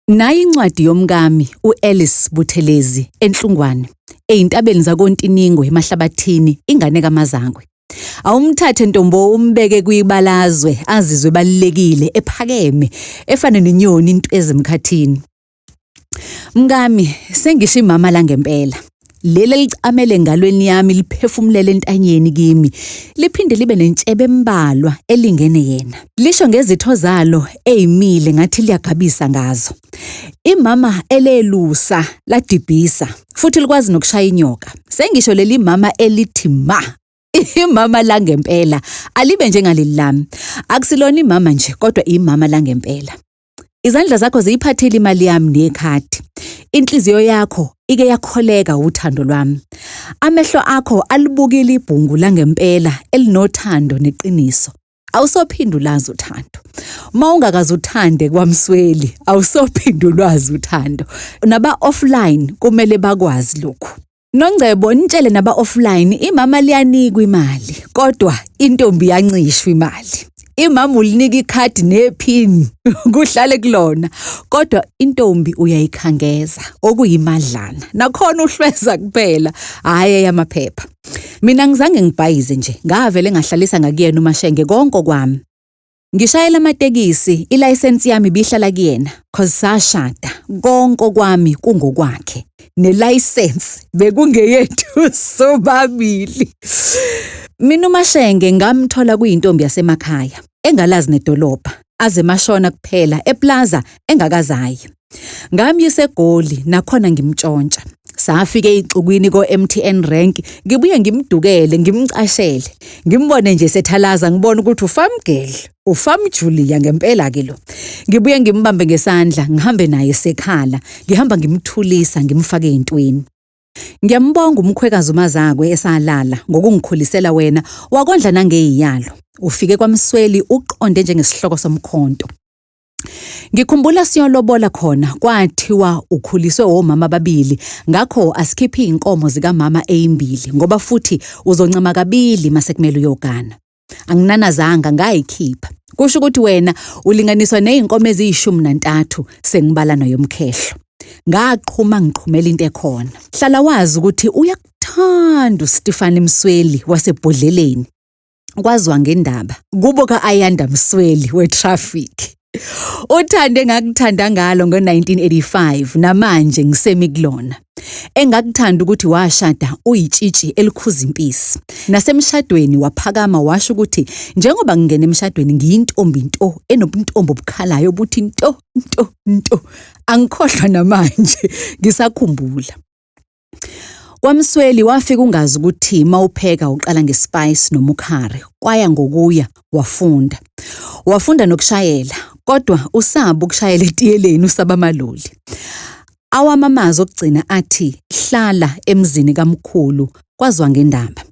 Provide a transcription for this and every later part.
Nayi incwadi yomkami u-Alice Buthelezi eNhlungwane, ezintabeni zakoNtiningo eMahlabathini, ingane kaMazangwe. Awumthathe ntombo umbeke kwibalazwe azizwe ebalulekile, ephakeme, efane nenyoni intweza emkhathini. Mkami, sengisho imama langempela. Leli elicamele engalweni yami liphefumulele entanyeni kimi, liphinde libe nentshebe embalwa elingene yena. Lisho ngezitho zalo eyimile ngathi liyagabisa ngazo. Imama elelusa ladibhisa futhi likwazi nokushaya inyoka. Sengisho leli mama elithi ma. Imama langempela alibe njengaleli lami. Akusilona imama nje kodwa imama langempela. Izandla zakho ziyiphathile imali yami nekhadi. Inhliziyo yakho ike yakholeka uthando lwami. Amehlo akho alibukile ibhungu langempela elinothando neqiniso. Awusophinde ulazi uthando. Uma ungakaze uthande kwaMsweli, awusophinde ulwazi uthando. Naba offline kumele bakwazi lokhu. Nongcebo nitshele naba offline imama liyanikwa imali kodwa intombi yancishwa imali. Imama ulinika ikhadi nephini kuhlale kulona kodwa intombi uyayikhangeza okuyimadlana nakhona uhlweza kuphela hhayi eyamaphepha. Mina ngizange ngibhayize nje ngavele ngahlalisa ngakuyena uMashenge konke okwami. Ngishayela amatekisi, ilayisensi yami ibihlala kuyena cause sashada konke okwami kungokwakhe. Nelayisensi bekungeyethu sobabili. Mina uMashenge ngamthola kuyintombi yasemakhaya engalazi nedolobha aze mashona kuphela eplaza engakazayi. Ngamyisa eGoli nakhona ngimtshontsha. Safika ey'xukwini ko-MTN rank ngibuye ngimdukele ngimcashele. Ngimbone nje sethalaza ngibone ukuthi ufarm girl, ufarm Julia ngempela-ke lo. Ngibuye ngimbambe ngesandla ngihambe naye sekhala, ngihamba ngimthulisa ngimfake ey'ntweni. Ngiyambonga umkhwekazi uMazakwe esalala ngokungikhulisela wena wakondla nangeyiyalo. Ufike kwaMsweli uqonde njengesihloko somkhonto. Ngikhumbula siyolobola khona kwathiwa ukhuliswe omama ababili ngakho asikhiphe izinkomo zikamama eyimbili ngoba futhi uzoncama kabili mase kumele uyogana. Anginanazanga ngayikhipha. Kusho ukuthi wena ulinganiswa nezinkomo eziyishumi nantathu sengibala noyomkhehlo. Ngaqhuma ngiqhumela into ekhona. Hlala wazi ukuthi uyakuthanda uStefani Msweli wasebhodleleni. Kwaziwa ngendaba kubo ka-Ayanda Msweli we-traffic. Uthando engakuthanda ngalo ngo-1985 namanje ngisemi kulona. Engakuthanda ukuthi washada uyitshitshi elikhuza impisi. Nasemshadweni waphakama washo ukuthi njengoba ngingena emshadweni ngiyintombi nto enobuntombi obukhalayo obuthi nto nto nto. Angikhohlwa namanje ngisakhumbula. KwaMsweli wafika ungazi ukuthi mawupheka uqala ngespice noma ukhari. Kwaya ngokuya wafunda. Wafunda nokushayela kodwa usaba ukushayela etiyeleni usaba amaloli. Awami amazwi okugcina athi hlala emzini kamkhulu kwazwa ngendaba.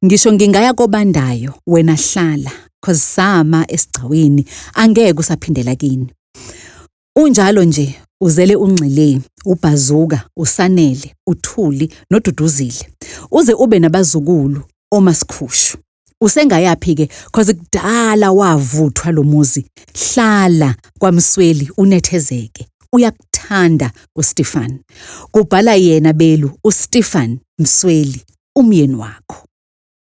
Ngisho ngingaya kobandayo wena hlala cause sama esigcawini angeke usaphindela kini. Unjalo nje uzele uNgxile, uBhazuka, uSanele, uThuli noDuduzile. Uze ube nabazukulu oMasikhushu. Usengayaphi ke cause kudala wavuthwa lo muzi. Hlala kwaMsweli unethezeke. Uyakuthanda uStefan. Kubhala yena belu uStefan Msweli umyeni wakho.